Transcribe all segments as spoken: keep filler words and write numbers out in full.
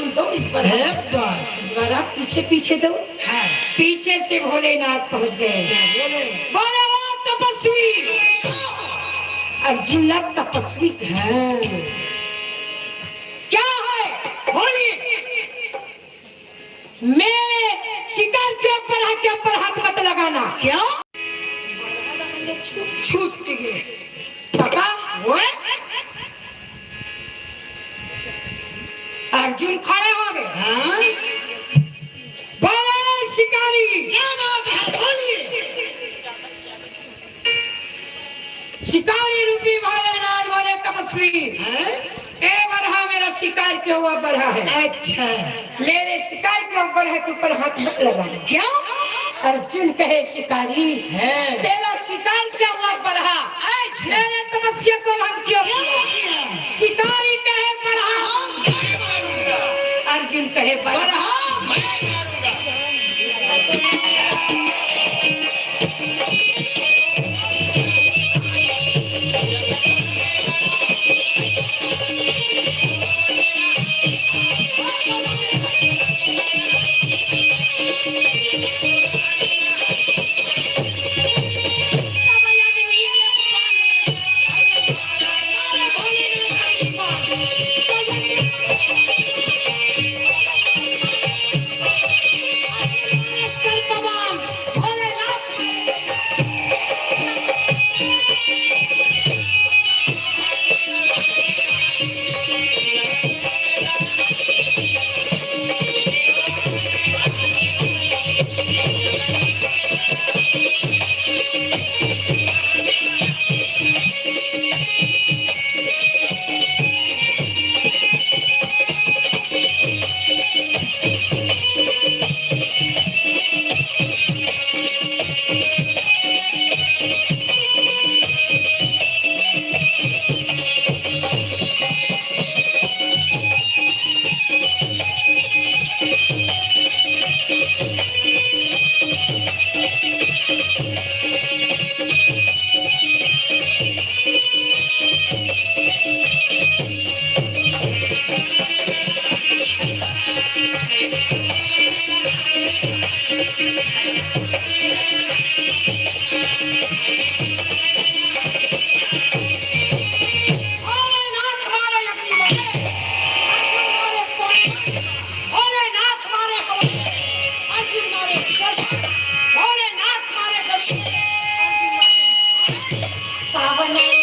दो इस बार। हे बाबा। इस बार आप पीछे पीछे दो। हाँ। पीछे से भोलेनाथ पहुंच गए। क्या बोले? बोले, "वो तपस्वी, अर्जुन ना तपस्वी।" हाँ। क्या है? बोलिए। मेरे शिकार के ऊपर है, के ऊपर हाथ मत लगाना। क्या? छूट गए। काका? ओए? अर्जुन खड़े हो गए। हाँ? बोले शिकारी। क्या बात है? बोलिए। शिकारी रूपी भोलेनाथ बोले, "तपस्वी, हैं? ए बरहा, मेरा शिकार के ऊपर है।" अच्छा। मेरे शिकार के ऊपर है, के ऊपर हाथ मत लगा। क्या? अर्जुन कहे, "शिकारी, हैं? तेरा शिकार क्या हुआ बरहा? अच्छा। मेरे तपस्या को भंग क्यों किया?" शिकारी कहे, "बरहा, अर्जुन कहे, "बरहा।" भोलेनाथ मारे अग्नि मारे, अर्जुन मारे पानी, भोलेनाथ मारे हवा, अर्जुन मारे स्वर्ग, भोलेनाथ मारे गरुड़, अर्जुन मारे सावन।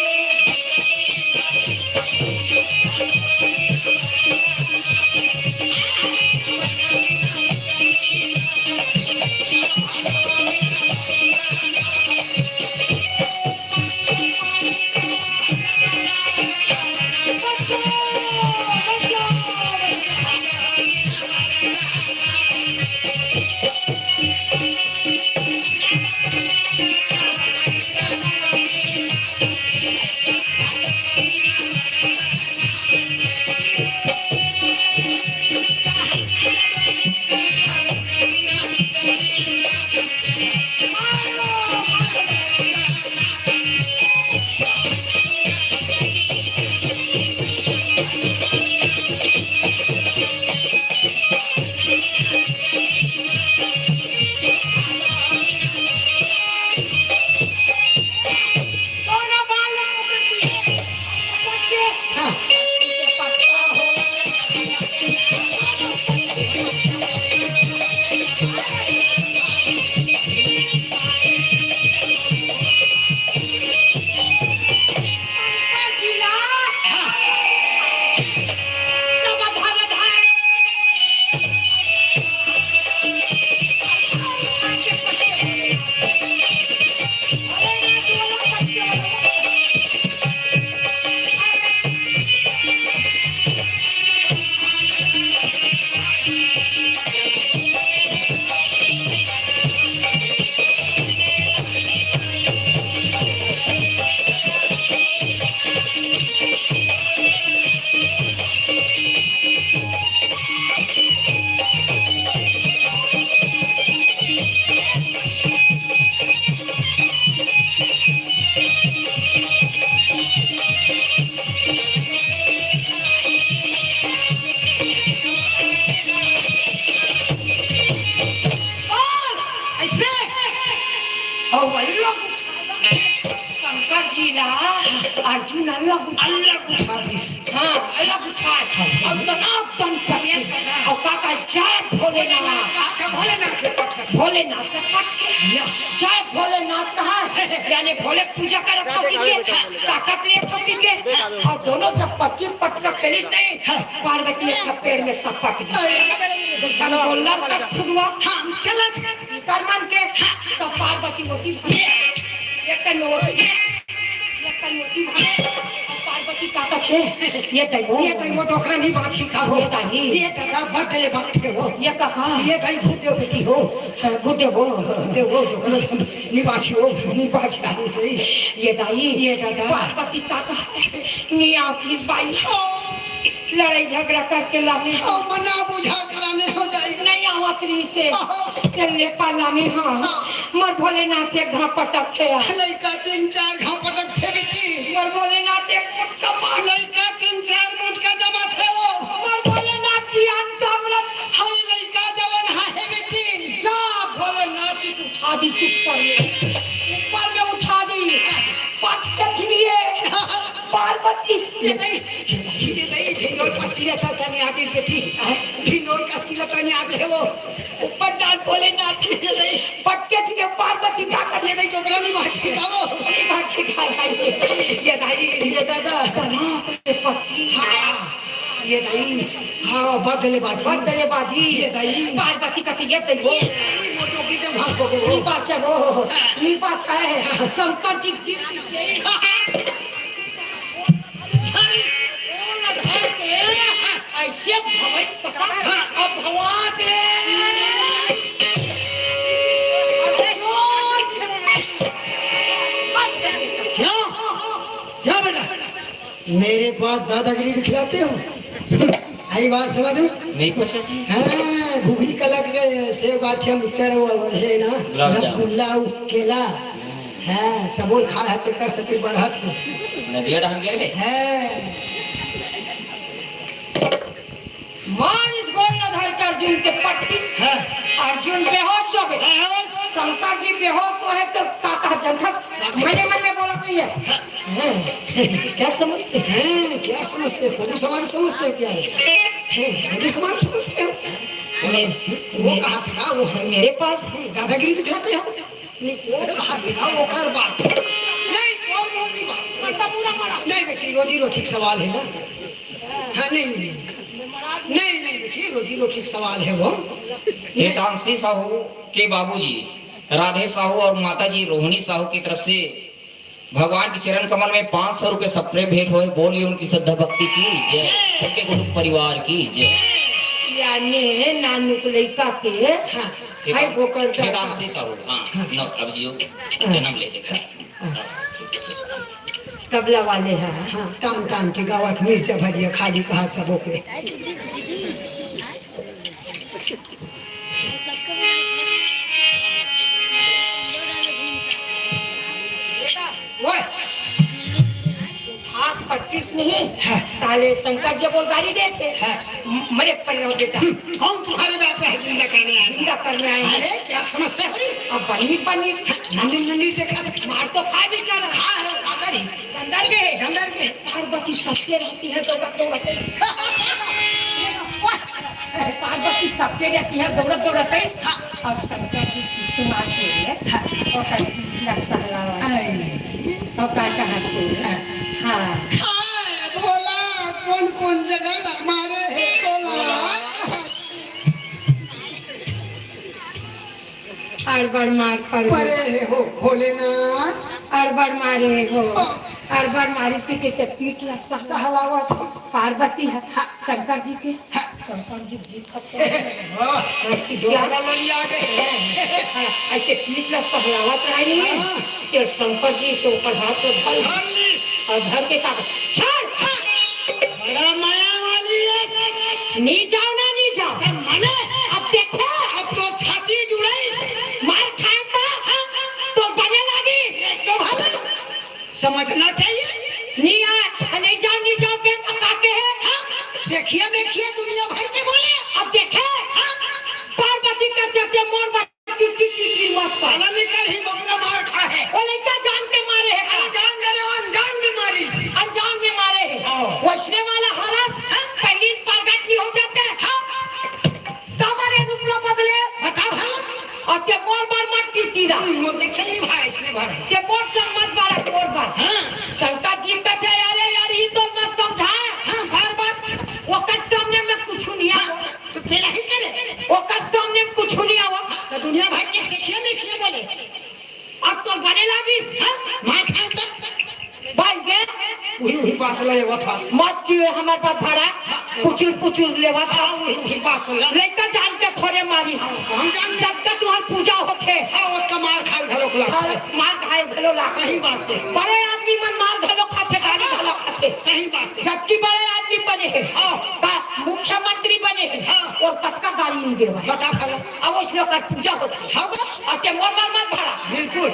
अलग उठा, शंकर जी ला अर्जुन अलग उठा, अलग उठा दिस। हाँ, अलग उठा। हाँ। अउ दनादन पटके। ये दादा। अउ का कहा, "जय भोलेनाथ।" कहा था, "भोलेनाथ से पटक।" भोलेनाथ से पटके। या। "जय भोलेनाथ" कहा, यानी भोले पूजा करत पटके, ताकत ले पटके। अउ दोनों जब पटकी पटका पेलिस नहीं, हाँ। पार्वती एक पेड़ में सपट गई। अरे, अरे, अरे, अरे, हम बोलना कस फुटुआ। हाँ, चलत। कर मन के, हाँ। तो पार्वती होती भागे, ये कन होती, ये कन होती भागे, और पार्वती का कहते, ये तय वो, ये तय वो डोकरा नहीं बाछी का हो। ये दाई। ये दादा बदले बात है वो। ये काका। ये दाई घुट दे बेटी हो। हाँ, घुट दे वो। घुट दे वो, डोकरा नहीं बाछी हो। नहीं बाछी। ये दाई। ये दादा। पार्वती का कहते, नहीं आओ please बाई। ओ। लड़ाई झगड़ा करके लाने हो। हाँ, मना बुझा के लाने हो दाई। नहीं आवत रही से। हाँ। के ले पा लाने हो। हाँ। मोर भोलेनाथ एक घाव पटक थे। लइका तीन चार घाव पटक थे बेटी। मोर भोलेनाथ एक मुटका मार। लइका तीन चार मुटका जमा थे वो। मोर भोलेनाथ जी आज सामरत। हाय लइका जवन हा है बेटी। जा भोलेनाथ जी उठा दी ऊपर में। ऊपर में उठा दी। पटके छिनिए। पार्वती। ये नहीं, ये नहीं, भिंडोल पत्ती लेता तनी आदि बेटी। हाँ। भिंडोल कस्ती लेता नहीं आदि है वो। ऊपर डाल भोलेनाथ। ये नहीं। पटके छिनिए पार्वती का कर। ये नहीं, डोकरा नहीं बाछी का वो। नहीं बाछी का है ये। ये नहीं। ये दादा। तलाक में पत्ती। हाँ, ये नहीं। हाँ, बदले बाजी। बदले बाजी। ये नहीं। पार्वती का तो ये तो ये। ये नहीं, वो जो की जब हाथ पकड़ो। नहीं बाचा वो। नहीं बाचा है। शंकर जी की ऐसे भैंस पकड़, अब भवा दे। क्या? क्या बेटा? मेरे पास दादागिरी दिखलाते हो? आई बात समझ में? नहीं कुछ जी। हाँ, घुघरी कला के सेव गाठिया मिक्सचर वो है ना, गुलाब जामुन। रसगुल्ला, वो केला। हाँ, सबोर खा है, तेकर सेती बढ़त हे। नदिया डहर गे रहे। हाँ। मारिस गोड़ ल धर के अर्जुन के पटकिस। हाँ। अर्जुन बेहोश हो गए। बेहोश। शंकर जी बेहोश हो है तो का कहा जनथस? का कहा? मने मन में बोला नहीं है। हाँ। हाँ। क्या समझते हैं? हाँ, क्या समझते हैं? खुद समान समझते हैं क्या है? हाँ, खुद समान समझते हो? मैं, वो मैं, कहा था, वो मेरे पास हाँ, दादागिरी दिखाते हो? नहीं, वो कहा बिना ओकर बात। नहीं, और वो नहीं बात। पैसा पूरा पड़ा। नहीं बेटी, रोजी रोटी का सवाल है ना। हाँ, नहीं, नहीं। नहीं, नहीं बेटी, रोजी रोटी का सवाल है वो। हितांशी साहू के बाबूजी राधे साहू और माताजी रोहिणी साहू की तरफ से भगवान के चरण कमल में पाँच सौ रुपए सबके भेंट होए। बोलिए उनकी श्रद्धा भक्ति की जय, उनके गुरु परिवार की जय। याने नानुक लइका के हाँ। हाय गोकर का हितांशी साहू, हाँ, हाँ। नौ, अब जियो, हाँ। जन्म ले लेगा। हाँ। तबला वाले हैं। हाँ, तान तान के गावत मिर्चा भजिया खाली कहा सबो के। ओए! आप पच्चीस नहीं, हाँ। ताले शंकर जी बोल गाली देते। हाँ। म-, मरे पर रहो बेटा। हम्म, कौन तुम्हारे बाप है जिंदा करने आया? जिंदा करने आए हैं। अरे, क्या समझते हो रे? अब पनीर, पनीर। हाँ, नंदी, नंदी देखा था। मार तो खा बेचारा। खा है, का करी? अंदर गए। अंदर गए। पार्वती सबके रहती है, दौड़त दौड़त आई। पार्वती सबके रहती है, दौड़त दौड़त आई। हाँ। और शंकर जी पीछे मार के लिए, हाँ। और कहीं पीछे सहलावा। आई। और का कहा के लिए? हाँ। हाँ। हाय भोला, कौन कौन जगह मारे है तोला? अड़बड़ मार पड़ परे हे हो भोलेनाथ। अड़बड़ मारे हो। हाँ। अड़बड़ मारिस के कैसे पीठ ला सहला-, सहलावत हे। पार्वती हे, हाँ। शंकर जी के। हाँ। शंकर जी जी खत्म। वाह, क्या? डोकरा ललिया आ गए। हाँ, ऐसे पीठ ला सहलावत रहे नहीं। हाँ। फिर शंकर जी से ऊपर हाथ को धर धर लीस। और धर के कहा, "छोड़।" बड़ा मया वाली है। नहीं जाओ ना, नहीं जाओ। तब मने? अब देखे। अब तो छाती जुड़ाइस। मार खाए तो, हाँ। तो बने लागी। ये तो भला समझना चाहिए। नहीं आ, नहीं जाओ, नहीं जाओ, के पकाते हैं। हाँ। सेखिया में खिया दुनिया भर के बोले। अब देखे। हाँ। पार्वती का जब मोर टिक टिक टिक टिक मत कर। पालन नहीं कर ही बकरा मार खा मोर देखे नहीं भाई, इसने भर। के मोर संग मत बारा, मोर बार। हाँ। शंकर जी कथे, "अरे यार, ई तो मत समझाए।" हाँ, बार बार। ओकर सामने में कुछ नहीं आवा। हाँ, तो तेरा ही करे। ओकर सामने में कुछ नहीं आवा। हाँ, तो दुनिया भर के सीखिए नहीं किए बोले। अब तो बने लागिस। हाँ, मार खाए तो। भाई गे। वही, वही बात ले वो था। मत किए हमार बात भाड़ा। हाँ। पुचुर, पुचुर लेवा था। हाँ, वही, वही बात ले। लइका जान के थोड़े मारिस। हाँ, हम जान के। जब तक तुहार पूजा होखे। हाँ, ओतका मार खाए घलो ला। हाँ, मार खाए घलो ला। सही बात है। बड़े आदमी मन मार घलो खाथे, गाली घलो खाथे। सही बात है। जबकि बड़े आदमी बने हे। हाँ। का मुख्यमंत्री बने हे। हाँ। अउ कतका गाली नहीं देवा। बता भला। अब ओइसने ओकर पूजा होथे। हाँ, बता। अउ ते मोर बर मत भाड़ा। बिल्कुल।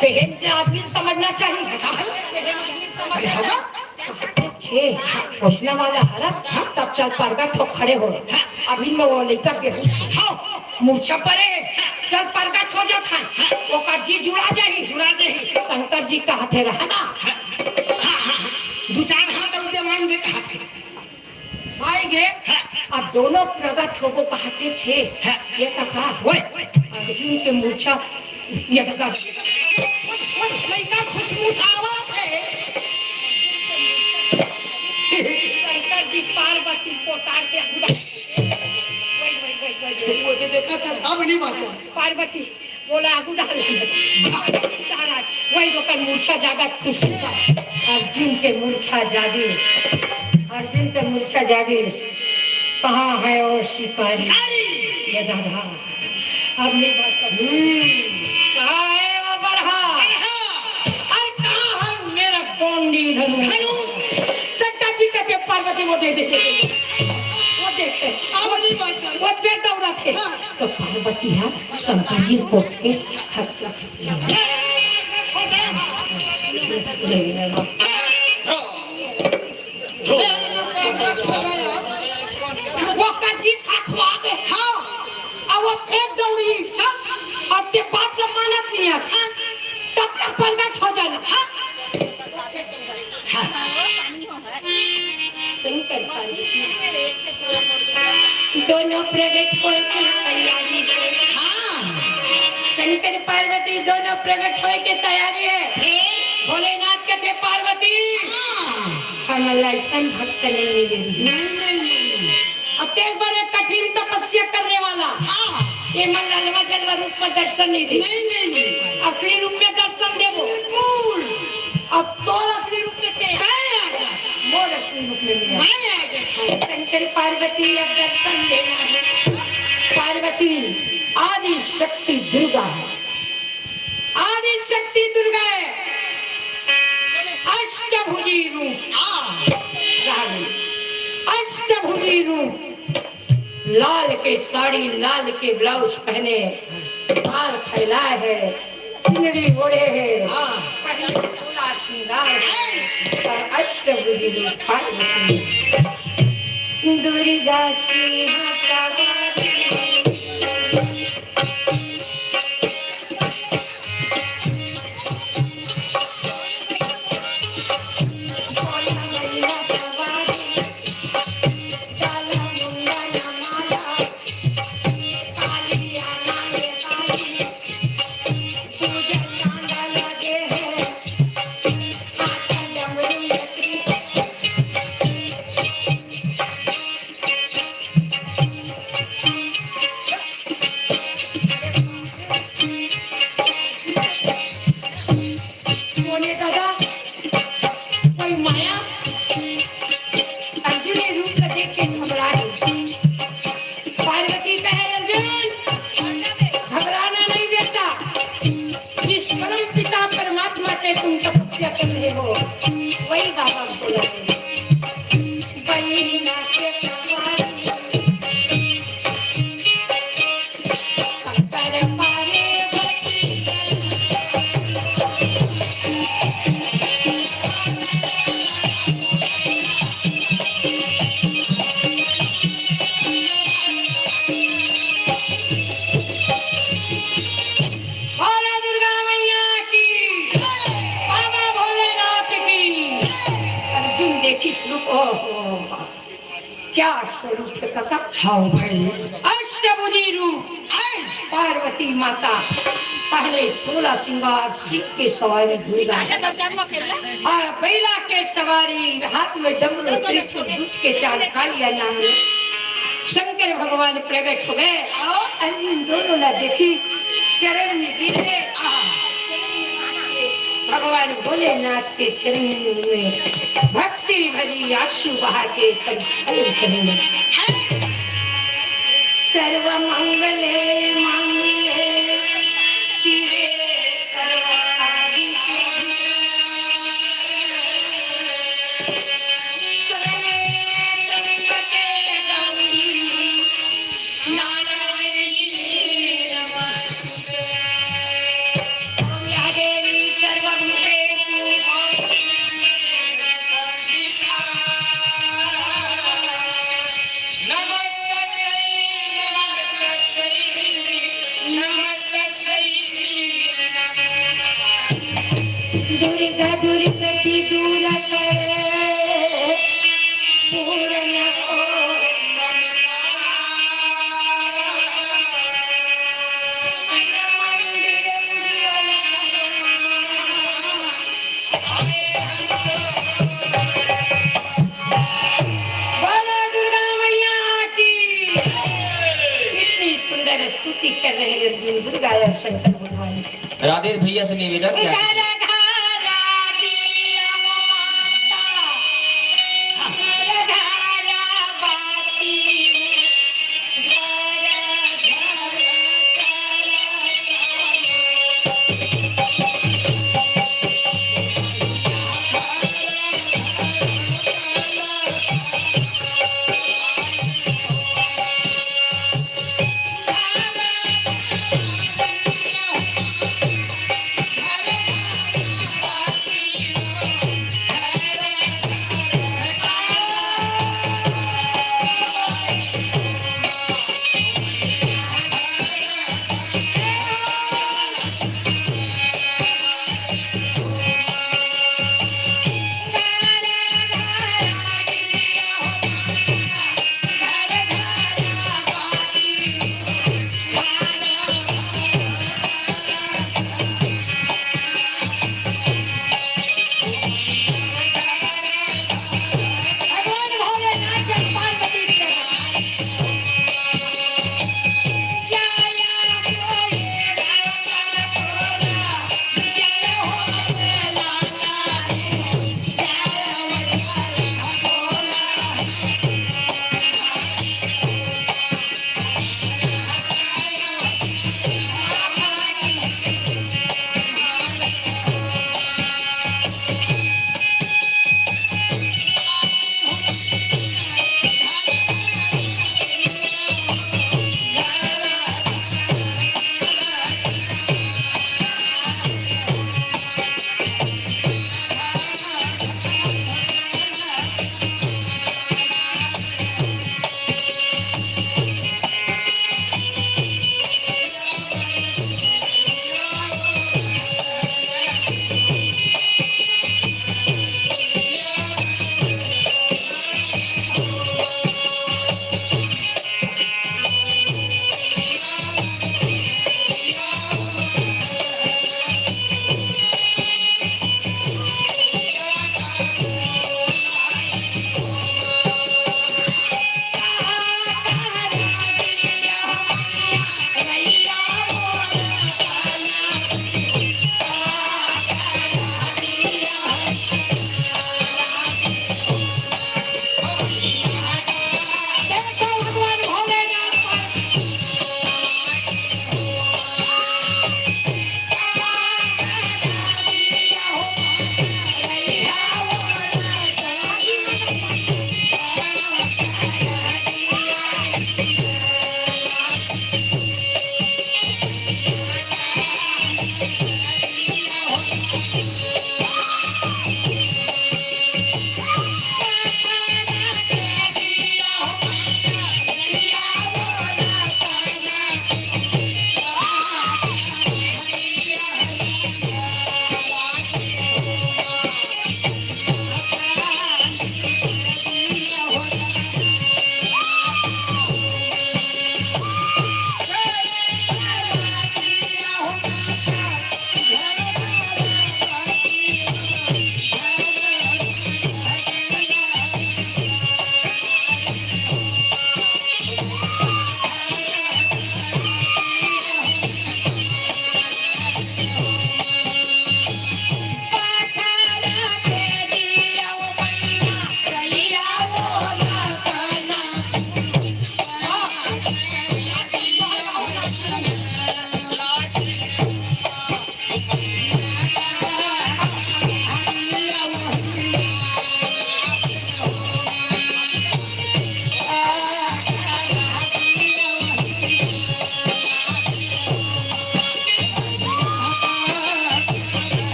तेहन के आदमी समझना चाहिए। बता भला। तेहन आदमी समझना अरे, होगा। चाहिए। छे, ओइसना वाला हरस, तब चल परगट हो खड़े हो। अभी में वो लइका के हाँ। मूर्छा परे हे, चल परगट हो जात हे। ओकर जी जुड़ा जाही। जुड़ा जाही। शंकर जी कहत हे, "रहा ना।" हाँ, हाँ, हाँ। दू चार हाथ अउ दे मान दे कहत हे। भाई गे, हाँ। अब दोनों प्रगट होबो कहत हे छे। हाँ। ये कका, ओए। अर्जुन के मूर्छा, ये कका। ओए, ओए, लइका खुशमुसावत हे। शंकर जी पार्वती को तार के आगू डाल। वही, वही, वही, वही, वही। वो दे देखा था, अब नहीं बाँचा। पार्वती। बोला, "आगू डाल।" महाराज, वही ओकर मूर्छा जागत, अर्जुन के मूर्छा जागिस, अर्जुन के मूर्छा जागिस। "कहाँ है वो शिकारी?" शिकारी। ये दादा, अब नहीं बात कर। हम्म। "कहाँ है वो बरहा?" बरहा। "अरे कहाँ है मेरा गोंडी धनुष?" धनुष। शंकर जी कहते, "पार्वती, वो दे दे, दे दे।" वो देखे, अब नहीं बात कर। वो फिर दौड़ा थे। हाँ। तो पार्वती ह शंकर जी ल कोच के हक। ओकर जी थकवा गे। हाँ। अब वो फेंक दौड़ी। हाँ। अब ते बात ल मानत नहीं हस। हाँ। तब तक परगट हो जाना। हाँ। हाँ। शंकर पार्वती दोनों प्रगट होय के तैयारी हे। हाँ। शंकर पार्वती दोनों प्रगट होय के तैयारी हे। हे। भोलेनाथ कथे, "पार्वती, हाँ। हमला अइसन भक्त नहीं मिले।" नहीं, नहीं, नहीं, नहीं। अब ते एक बड़े कठिन तपस्या करने वाला। हाँ। ये मन ललवा जलवा रूप में दर्शन नहीं दे। नहीं, नहीं, नहीं। असली रूप में दर्शन देबो। बिल्कुल। अब तोर असली रूप में ते। तय आ जा। मोर असली रूप में मिला। मैं आ जाता हूँ। शंकर पार्वती अब दर्शन देना है। पार्वती आदि शक्ति दुर्गा है। आदि शक्ति दुर्गा है। अष्टभुजी रूप। हाँ। रानी। अष्टभुजी रूप। लाल के साड़ी, लाल के ब्लाउज पहने, बाल फैलाए है, चुनरी ओढ़े है, हाँ। पहने पूरा श्रृंगार है, और अष्टभुजी रूप पार्वती। दुर्गा सिंह सवारी। कोने दादा, कोई माया? अर्जुन ये रूप ला देख के घबरा गे। पार्वती कहे, "अर्जुन, घबराना नहीं बेटा, जिस परम पिता परमात्मा के तुम तपस्या कर रहे हो, वही बाबा भोला है।" बैना के सवारी। बोलो दुर्गा मैया की, बाबा भोलेनाथ की। अर्जुन देखिस रूप, ओहो, क्या स्वरूप है कका। हाँ भाई। अष्टभुजी रूप। पार्वती माता पहले सोलह श्रृंगार, सिंह के सवारी दुर्गा, और बैला के सवारी, हाथ में डमरू, त्रिशूल, दूज के चाल, कालिया नाम ले शंकर भगवान प्रगट हो गए। और इन दोनों ला देखी, चरण में गिरे। भगवान भोलेनाथ के चरण में भक्ति भरी आंसू बहा के परिछन करेंगे। सर्व मंगले मंगले शिवे सर्व साधिके। दुर्गा दुर्गति दूर करे, पूर्ण हो। बोलो दुर्गा मैया की। इतनी सुंदर स्तुति कर रहे हैं अर्जुन, दुर्गा और शंकर भगवान की। राधे भैया से निवेदन क्या?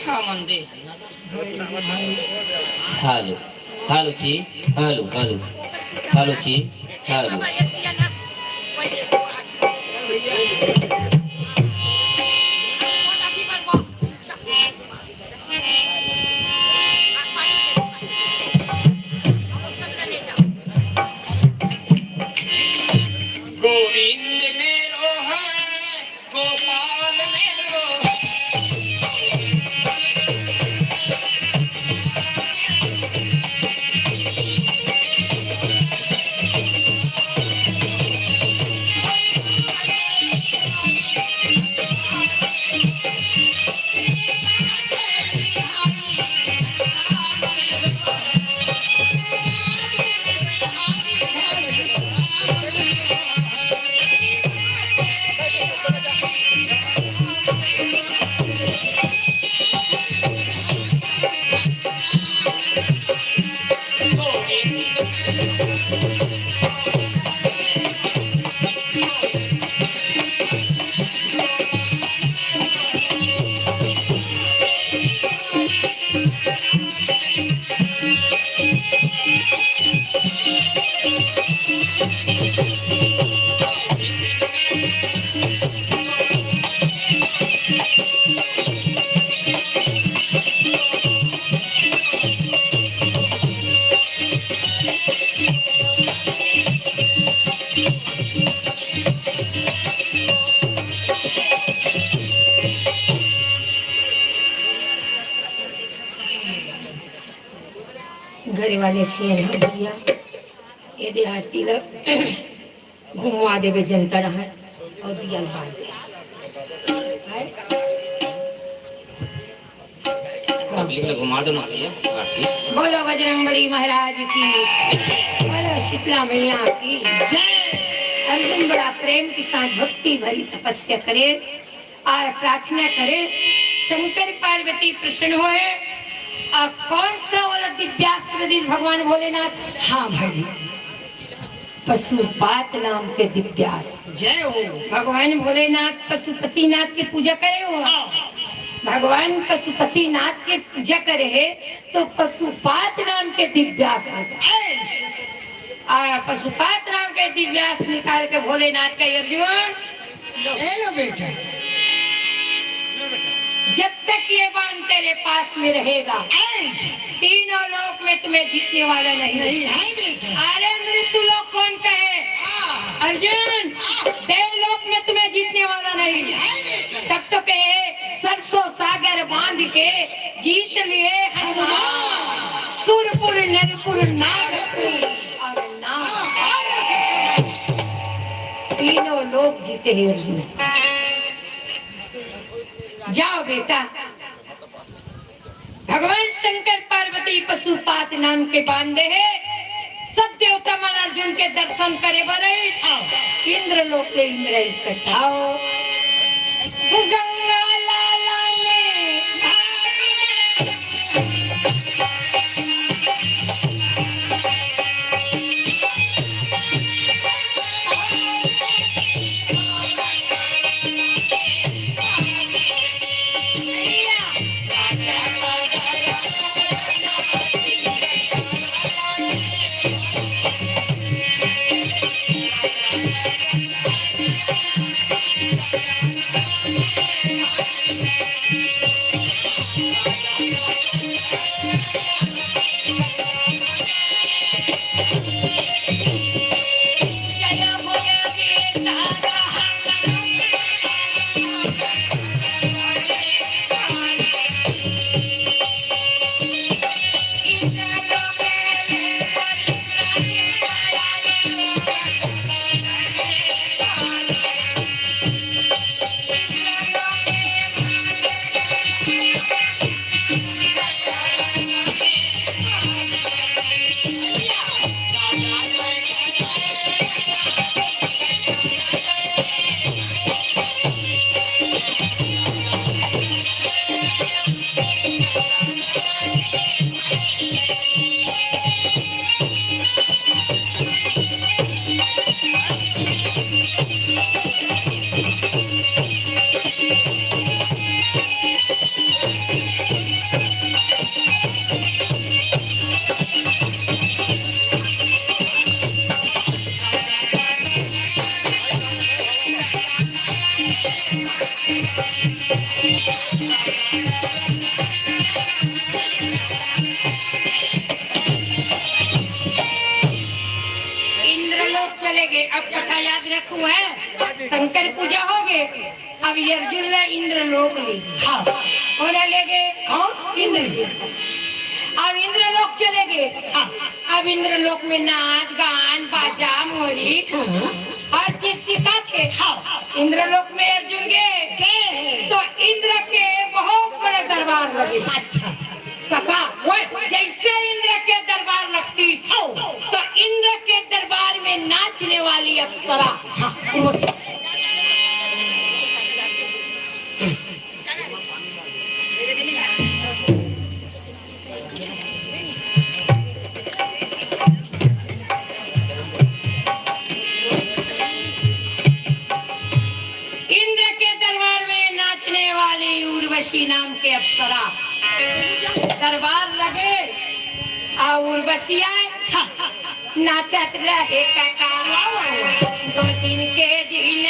हमन दे हन ना। हेलो, हेलो जी, हेलो, हेलो, हेलो जी, हेलो। गोविंद मेरो है, गोपाल मेरो। घरे वाले सियन ह भैया, ये देहाती ल घुमवा देबे जनता डहर अउ दिया ल बार दे। पब्लिक ल घुमा दो ना भैया, आरती। बोलो बजरंगबली महाराज की, बोलो शीतला मैया की जय। अर्जुन बड़ा प्रेम के साथ भक्ति भरी तपस्या करे और प्रार्थना करे, शंकर पार्वती प्रसन्न होए। और कौन सा वाला दिव्यास्त्र दिस भगवान भोलेनाथ? हाँ भाई। पशुपात नाम के दिव्यास्त्र। जय हो। भगवान भोलेनाथ पशुपतिनाथ के पूजा करे हो। हाँ। भगवान पशुपतिनाथ के पूजा करे है, तो पशुपात नाम के दिव्यास्त्र। ऐ। आ, पशुपात नाम के दिव्यास्त्र निकाल के भोलेनाथ का, अर्जुन, ए लो बेटा। जब तक ये बाण तेरे पास में रहेगा, ऐ। तीनों लोक में तुम्हें जीतने वाला नहीं। नहीं है बेटा। अरे मृत्यु लोक कौन कहे? हाँ। अर्जुन, हाँ। देवलोक में तुम्हें जीतने वाला नहीं। नहीं है बेटा। तब तो कहे, सरसों सागर बांध के जीत लिए हनुमान। हनुमान। सुरपुर, नरपुर, नागपुर और नाग। तीनों लोग जीते हैं अर्जुन। जाओ बेटा, भगवान शंकर पार्वती पशुपात नाम के बांधे है। सब देवता मन अर्जुन के दर्शन करे बर आइस। आओ। इंद्र लोक ले इंद्र आइस करता। आओ। गंगा लाला ने लेगे, अब कथा याद रखू है, शंकर पूजा होगे। अब अर्जुन ला इंद्रलोक लेगे। हाँ। ओला लेगे। कौन? इंद्र। अब इंद्रलोक चले गे। हाँ। अब इंद्रलोक में नाच, गान, बाजा, मोरी, हाँ। हर चीज सिखाथे। हाँ। इंद्रलोक में अर्जुन गे, गे। तो इंद्र के बहुत बड़े दरबार लगे। अच्छा। कका, ओए। जैसे इंद्र के दरबार लगतीस, हाँ। तो इंद्र के दरबार में नाचने वाली अप्सरा। हाँ, उर्वशी। इंद्र के दरबार में नाचने वाली उर्वशी नाम के अप्सरा। दरबार लगे और उर्वशी आए। नाचत रहे काका, दो दिन के जिंदगी।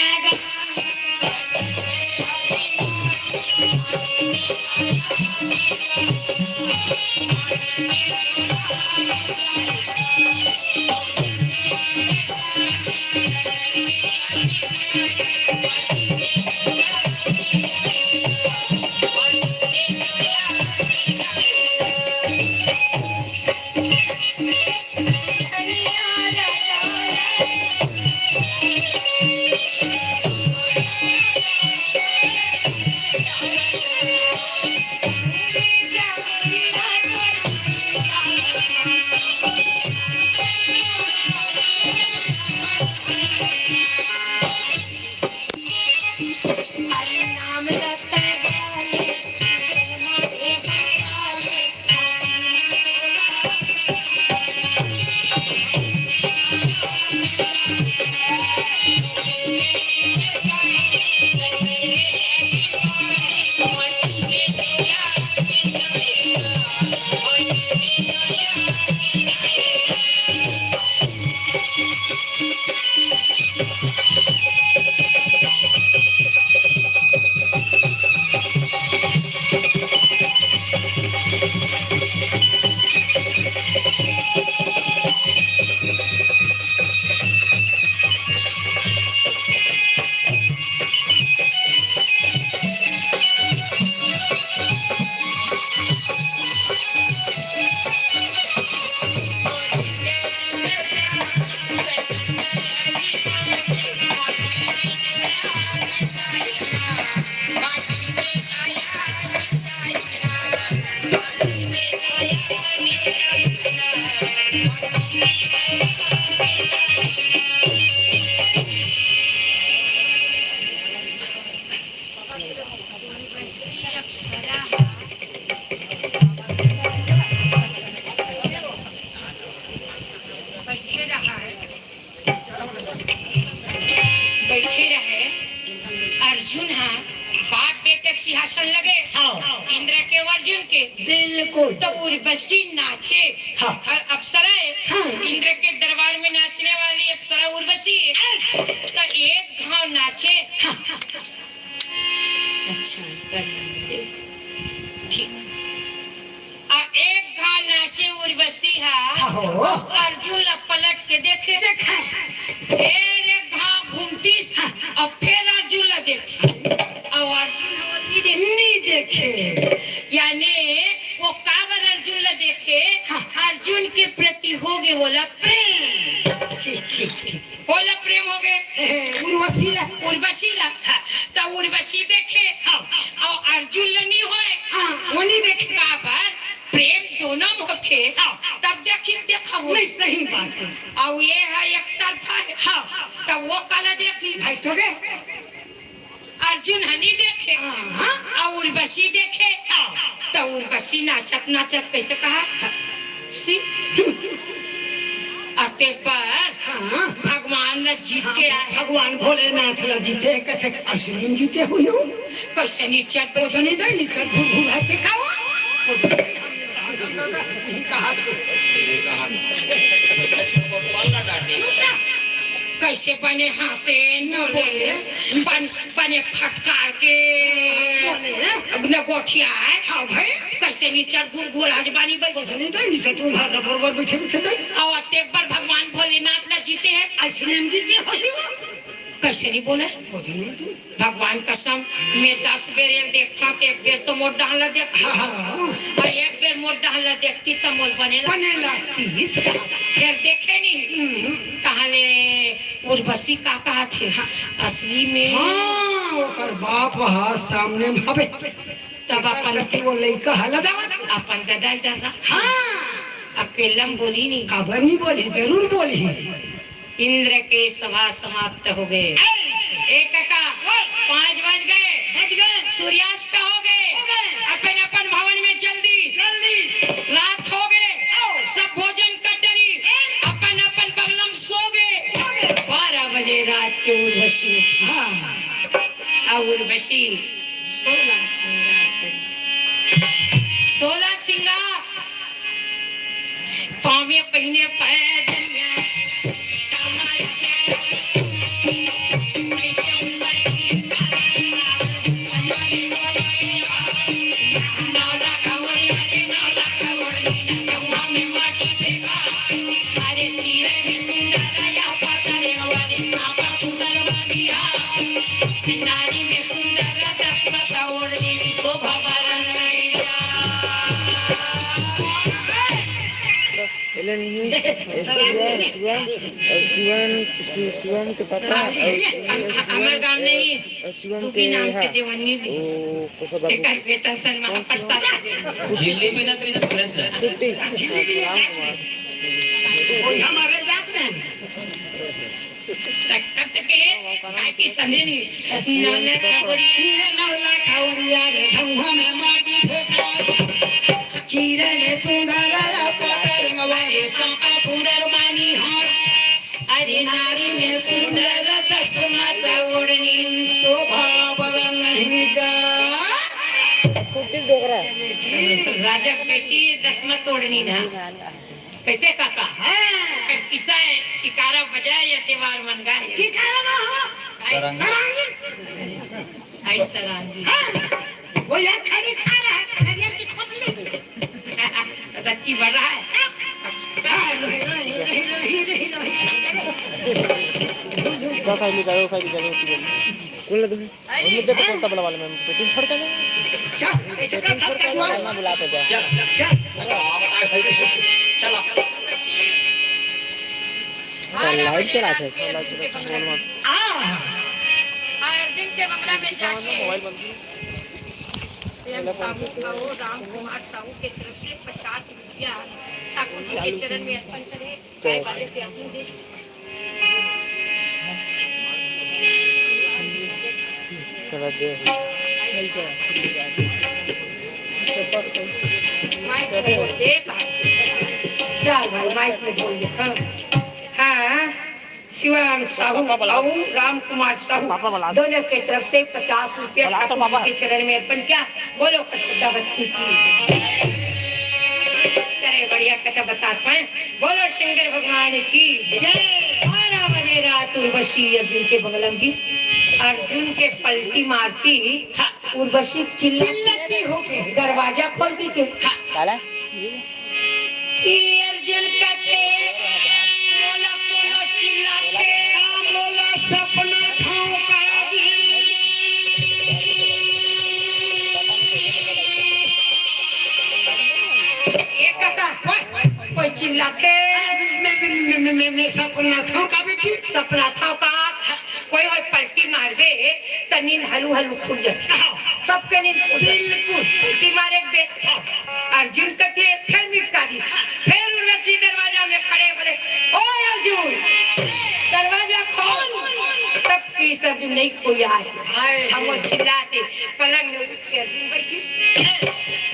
बइठे रहे। अर्जुन ह बाप बेटे के सिंहासन लगे। हाँ। इंद्र के अउ अर्जुन के। बिल्कुल। तो उर्वशी नाचे। हाँ। अ-, अप्सरा है। हाँ। इंद्र के दरबार में नाचने वाली अप्सरा उर्वशी है। अच्छा। तो एक घाव नाचे। हाँ। अच्छा, अच्छा। ठीक। अब एक घाव नाचे उर्वशी हा, आहो। अर्जुन ला पलट के देखे। देखे। फेर एक घाव घूमतिस, हाँ। अब फेर अर्जुन ला देखे। अब अर्जुन हा ओला नइ देखे। नइ देखे। यानी वो काबर अर्जुन ला देखे, हाँ। अर्जुन के प्रति होगे ओला प्रेम। ठीक, ठीक, ठीक। ओला प्रेम होगे। हे, उर्वशी ला। उर्वशी ला। हाँ। त उर्वशी देखे। हाँ। अउ अर्जुन ला नइ होय। हाँ, वो नइ देखे। काबर? प्रेम दोनों में होथे। हाँ। तब देखी, देखा वो। नहीं, सही बात है। अउ ये है एक तरफा है। हाँ। तब वो काला देखी। भाई तो गे। अर्जुन ह नइ देखे, हाँ। अउ उर्वशी देखे, हाँ। त उर्वशी नाचत नाचत कइसे कहा, सी, अते पर, हाँ। भगवान ला जीत के आए। भगवान भोलेनाथ ला जीते, कथे, "अइसने जीते हुई हूँ।" कइसे निचट बोझ नहीं दे, निचट भूर भूर है, देखा हुआ? यही कहा थे। यही कहा थे। भगवान ला डांटे। चुप रह। कैसे बने हाँसे न बोले, बन, बने फटकार के। बोले। अब न गोठिया है। हाँ भाई। कैसे निचर गुड़गुड़ा जबानी बैठे। बोले नहीं तो निचर तू भाग बरोबर बैठे नहीं थे। और एक बार भगवान भोलेनाथ ला जीते हैं। असली में जीते हो ही। कैसे नहीं बोले? बोले नहीं तू। भगवान कसम, मैं दस बेर एल देखथंव, त एक बेर तो मोर डहन ला देखथंव। हाँ, हाँ, हाँ। अउ एक बेर मोर डहन ला देखती, त मोर बने ला। बने लागती, इसका। फेर देखे नहीं। हम्म। तहां ले उर्वशी का कहत हे? हाँ। असली में। हाँ, ओकर बाप हा सामने में हवे। तब अपन सती वो लइका हला जावत। अपन ददा डरा। हाँ। अकेला में बोली नहीं। काबर नहीं बोली, जरूर बोली। इंद्र के सभा समाप्त हो गए। ए कका, पाँच बज गए। बज गए। सूर्यास्त हो गए। हो गए। अपन अपन भवन में जल्दी। जल्दी। रात हो गए। आओ। सब भोजन कर डरी। ए। अपन अपन बंगला में सो गए। सो गए। बारह बजे रात के उर्वशी उठी। हाँ। आ उर्वशी सोलह सिंगार करी। सोलह सिंगार पाँव में पहिने पैजनिया, कमर के एलन ही, ए, शिवम, शिवम, अउ शिवम, शि-, शिवम के पापा, अउ ये हम-, हम-, हमर गांव नहीं, अउ शिवम तू के, भी नाम हाँ, के देवन्नी भी। ओ, कोसा बाबू। एकर बेटा सन महाप्रसाद। झिल्ली भी ना कृष्ण है सर। छुट्टी। झिल्ली भी ना कृष्ण। कोई हमारे जात में। तक, तक, तक के, काय की संदेनी? नौला खौड़िया, नौला खौड़िया रे, धुआं में माटी फेंका। चीरे में सुंदर पतरंगवा रे, सांपा सुंदर मानी हार। अरे नारी में सुंदर दसमत ओढ़नी, शोभा बर नहीं जा। कुट्टी डोकरा। राजा के बेटी दसमत ओढ़नी ना। कैसे काका? हाँ। किसा है, चिकारा बजाए या दीवार मन गाए? चिकारा ना हो। आई सरांगी। सरांगी। आई सरांगी। हाँ। वो यार खरी खा रहा है, खरियर की खोटली। रत्ती बढ़ रहा है। हाँ, रोही, रोही, रोही। दस आदमी का, दस आदमी का, दस आदमी का। कुल दे। अरे। हम लोग देखो, हाँ। तबला वाले में पेटी में छोड़ के ना। जा, ऐसे कर, पेटी में छोड़ के ना, ना बुलाते जा। जा, जा। चलो। लाइट चला थे। आ। अर्जुन के बंगला में जाके मोबाइल बंद करो। स्वयं साहू का वो राम कुमार साहू के तरफ से पचास रुपया ठाकुर जी के चरण में अर्पण करें। चला दे। माइक में बोल दे, चल भाई, माइक में बोल दे। हाँ, हाँ, शिवराम साहू और राम कुमार साहू दोनों के तरफ से पचास रुपया ठाकुर जी के चरण में अर्पण किया। बोलो कृष्ण भक्ति की। चले बढ़िया कथा बतात हैं। बोलो शंकर भगवान की जय। बारह बजे रात उर्वशी अर्जुन के बंगला में घिस। अर्जुन के पलटी मारती, उर्वशी चिल्लाती होके दरवाजा खोल देती। काला? ये अर्जुन कथे, बोला कोनो चिल्लाथे। बोला सपना ठाव का। ये काका, कोई चिल्लाथे। मैं, मैं, मैं, मैं, मैं सपना ठाव का बेटी। सपना ठाव का, कोई होय पलटी मारबे, त नींद हलू हलू खुल जाथे। हाँ। सबके नींद खुल जाथे। बिल्कुल। पलटी मारे के बे। हाँ। अर्जुन कथे, फेर मिटका दिस। फेर उर्वशी दरवाजा में खड़े बोले, "ओ अर्जुन, दरवाजा खोल।" तब किस अर्जुन नहीं खोल आए। हाय। हम वो चिल्लाते, पलंग में उठ के अर्जुन बैठिस।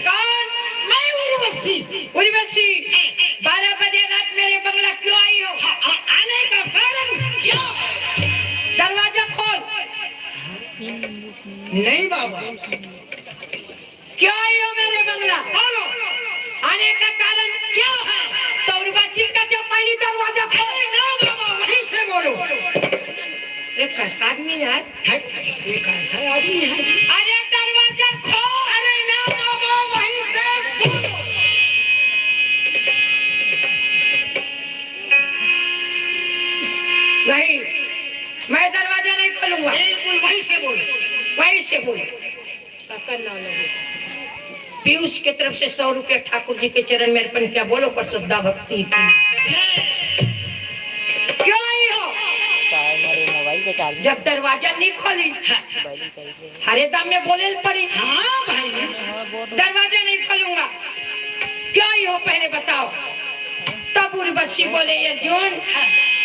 कौन? मैं उर्वशी। उर्वशी, बारह बजे रात मेरे बंगला क्यों आई हो? हाँ, आ-, आने का कारण क्या है? दरवाजा खोल। नहीं बाबा। क्यों आई हो मेरे बंगला? बोलो। आने का कारण क्या है? तो उर्वशी का जो पहली दरवाजा खोल। अरे ना बाबा, वहीं से बोलो। कैसा आदमी है? है, ये कैसा आदमी है? अरे दरवाजा खोल। अरे ना बाबा, वहीं से बोलो। नहीं, मैं दरवाजा नहीं खोलूंगा। बिल्कुल वहीं से बोलो। वहीं से बोलो। पीयूष के तरफ से सौ रुपया ठाकुर जी के चरण में अर्पण किया। बोलो पर श्रद्धा भक्ति की। क्यों आई हो? जब दरवाजा नहीं खोली, हरे दाम में बोले पड़ी। हाँ भाई। दरवाजा नहीं खोलूंगा। क्यों आई हो पहले बताओ। तब उर्वशी बोले, अर्जुन,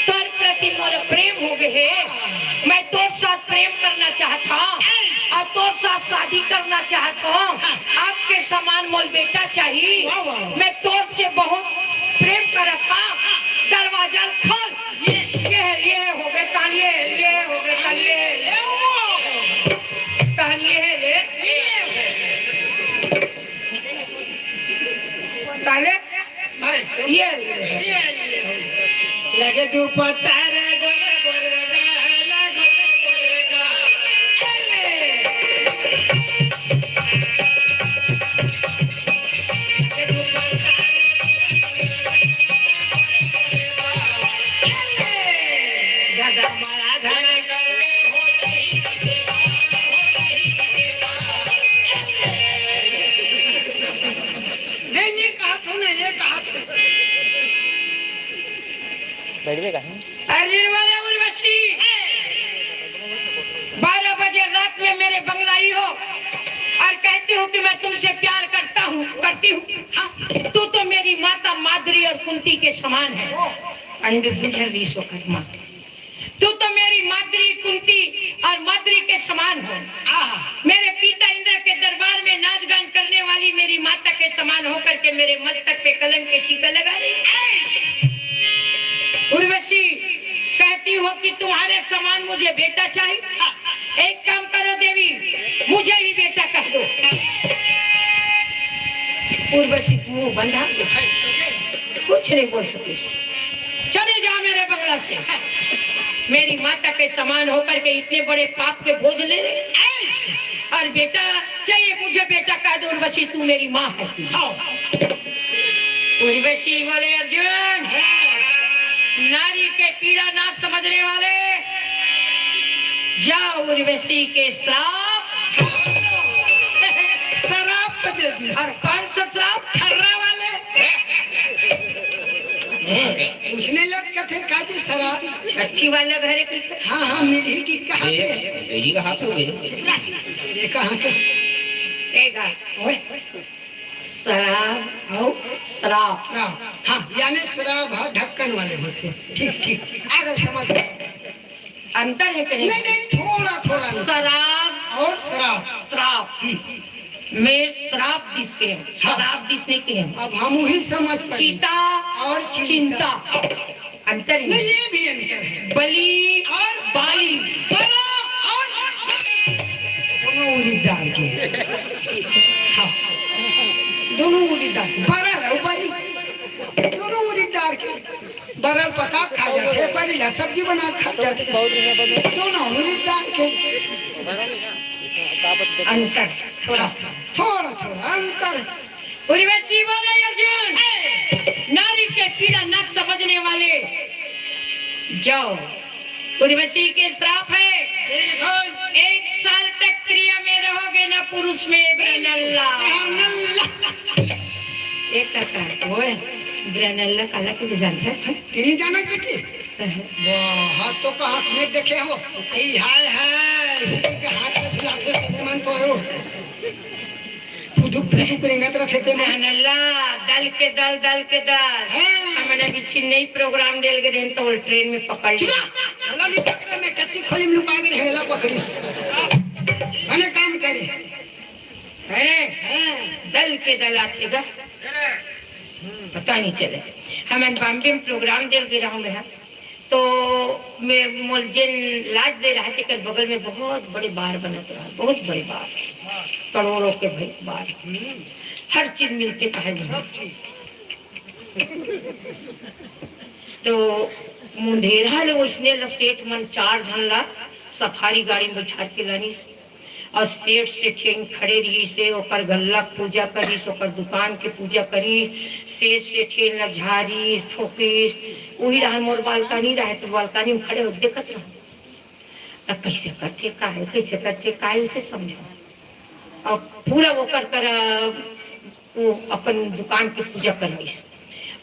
तोर प्रति मोर प्रेम हो गए है, मैं तोर साथ प्रेम करना चाहत हूँ और तोर साथ शादी करना चाहत हूँ। आपके समान मोल बेटा चाहिए। मैं तोर से बहुत प्रेम करत हूँ। दरवाजा खोल। ये, ये हो गए, तालिए, ये हो गए, तालिए। तालिए रे। ताले। ये। लगे दुपट्टा रे गोरे गोरे गा, ला गोरे गोरे गा। ज्यादा मारा घर कर। नहीं, ये कहा था ना, ये कहा था। बैठ गए कहीं? अरे वाले उर्वशी, बारह बजे रात में मेरे बंगला आई हो और कहती हो कि मैं तुमसे प्यार करता हूँ, करती हूँ। हाँ, तू तो मेरी माता माद्री और कुंती के समान है। अंडू बुझल विश्वकर्मा। तू तो मेरी माद्री कुंती और माद्री के समान हो। आहा। मेरे पिता इंद्र के दरबार में नाच गान करने वाली मेरी माता के समान होकर के मेरे मस्तक पे कलंक के टीका लगा रही है। उर्वशी कहती हो कि तुम्हारे समान मुझे बेटा चाहिए। एक काम करो देवी, मुझे ही बेटा कह दो। उर्वशी मुंह बंधा, कुछ नहीं बोल सकी। चले जाओ मेरे बंगला से। मेरी माता के समान होकर के इतने बड़े पाप के बोझ ले ले। और बेटा चाहिए मुझे, बेटा कह दो उर्वशी, तू मेरी माँ है। हाँ। उर्वशी बोले, अर्जुन, नारी के पीड़ा ना समझने वाले, जाओ उर्वशी के श्राप। श्राप दे दी। और कौन सा श्राप? थर्रा वाले। उसने लटका थे काजी श्राप। छठी वाला घरे की। हाँ, हाँ, मिली की कहा थे? यही कहा था वे। ये कहा के? एगा। ओए। श्राप। आओ। श्राप। श्राप। हाँ, यानी श्राप हा ढक्कन वाले होते। ठीक, ठीक। आ गए समझ में। अंतर है कहीं? नहीं, नहीं, थोड़ा, थोड़ा अंतर। श्राप और श्राप। श्राप। हम्म। मैं श्राप दिस के हूँ, हाँ। श्राप दिस नहीं के हूँ। अब हम वही समझ पाए। चिता और चिंता। चिंता। अंतर है। नहीं, ये भी अंतर है। बलि और बाली। बला और दोनों उड़ीदार के। हाँ। दोनों उड़ीदार के। बरा है, बली। दोनों उड़ीदार के। बरा पका खा जाते, बली ला सब्जी बना खा जाते। दोनों उड़ीदार के। अंतर थोड़ा। हाँ, थोड़ा, थोड़ा अंतर। उर्वशी बोले, अर्जुन, नारी के पीड़ा न समझने वाले, जाओ। उर्वशी के श्राप है, बिल्कुल। एक साल तक क्रिया में रहोगे ना पुरुष में, ब्रनल्ला। ब्रनल्ला। एक कथा। ओए। ब्रनल्ला काला के जानते हैं? तेरी जाना बेटी? वाह, हाथ तो का हाथ में देखे हो। आई हाय हाय, इसी के हाथ में झुलाते सदे मन तो हो। फुदुक फुदुक रेंगत रखे ते मन। नानल्ला, दल के दल, दल के दल। हाँ। हमने अभी चिन्नई प्रोग्राम देल गए रहन तो ट्रेन में पकड़ लिया। चुरा! बोला नहीं पकड़े में टट्टी खोली में लुका के हेला पकड़ीस। मने काम करे। हैं? हाँ। दल के दल आखेगा। पता नहीं चले। हमन बॉम्बे में प्रोग्राम देल गए रहूं रहा। तो मैं मोल जेन लाज दे रहा, तेकर बगल में बहुत बड़े बार बनत रहा, बहुत बड़े बार, करोड़ों के भाई बार, हर चीज मिलते कहे मुझे। तो मुंढेरा ले वैसने ला सेठ मन चार झन ला सफारी गाड़ी में बैठार के लानिस। अउ सेठ सेठियन खड़े रहिस हे, ओकर गल्ला के पूजा करिस, ओकर दुकान के पूजा करिस, सेठ सेठियन ला झारिस, फूकिस। उही रहन मोर बालकनी रहे, त बालकनी में खड़े हो देखत रहन। अब कइसे करथे, का हे, कइसे करथे, का हे, उसे समझो। अउ पूरा ओकर करा वो अपन दुकान के पूजा करवाइस।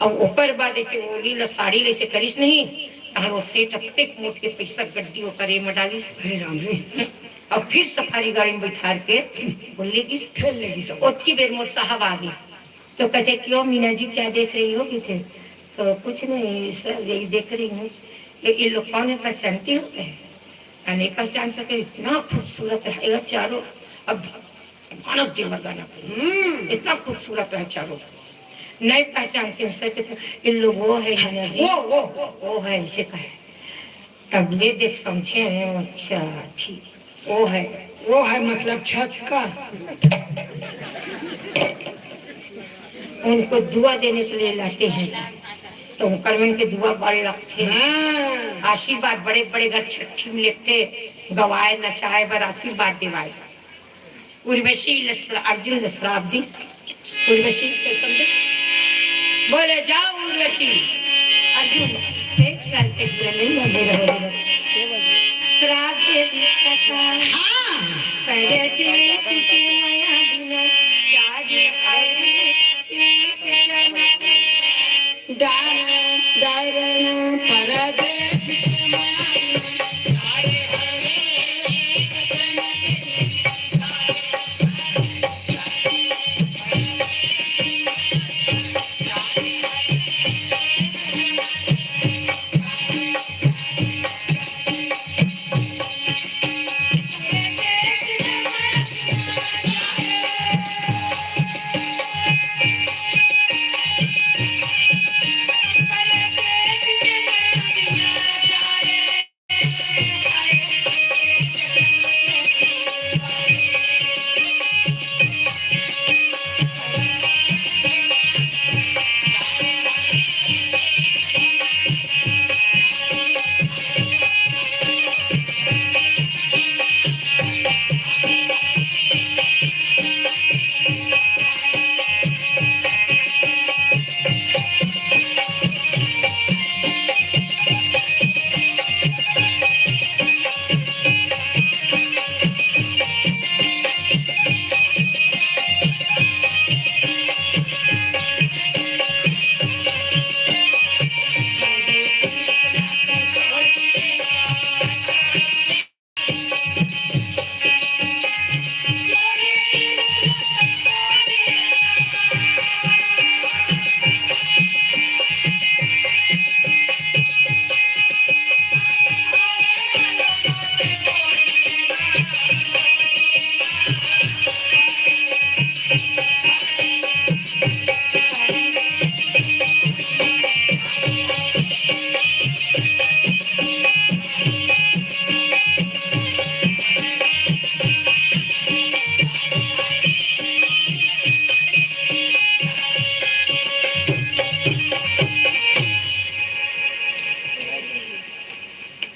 अउ ओकर बाद अइसे ओली ल साड़ी ल अइसे करिस नहीं, तहन वो सेठ अतेक मोट के पइसा गड्डी ओकर ए म डालिस। अरे राम रे। अउ फिर सफारी गाड़ी में बैठार के वो ले गिस। फिर ले गिस। ओतकी बेर मोर साहब आ गे। तो कहते, "क्यों मीना जी, क्या देख रही हो?" कहिथे, तो, "कुछ नहीं सर, यही देख रही हूँ।" ये, ये लोग कौन है, पहचानती हो? कहे, "हाँ, नहीं पहचान सके, इतना खूबसूरत है यार चारों।" अब भयानक जेवर गाना पे। हम्म। इतना खूबसूरत है चारों। नहीं पहचानते हैं सर, कहते, "ये लोग वो है, हाँ, मीना जी। वो, वो, वो।" वो है, इसे कहे। तब ले देख समझे हैं, अच्छा, ठीक, वो है। वो है मतलब छक्का। उनको दुआ देने के लिए लाते हैं, तो उनकर मन के दुआ बड़ लगथे। हाँ। आशीर्वाद बड़े बड़े घर छट्ठी में लेते, गवाए नचाए बर आशीर्वाद देवाए बर। उर्वशी ल श्रा-, अर्जुन ल श्राप दिस। उर्वशी, चल समझे? बोले, "जाओ उर्वशी।" अर्जुन, एक साल तक बुरा नहीं होने रहो। श्राप दे दिस का था। हाँ। परदेसी के माया बिना, जागे आए एक जन्म। दार-, दारन परदेस के माया।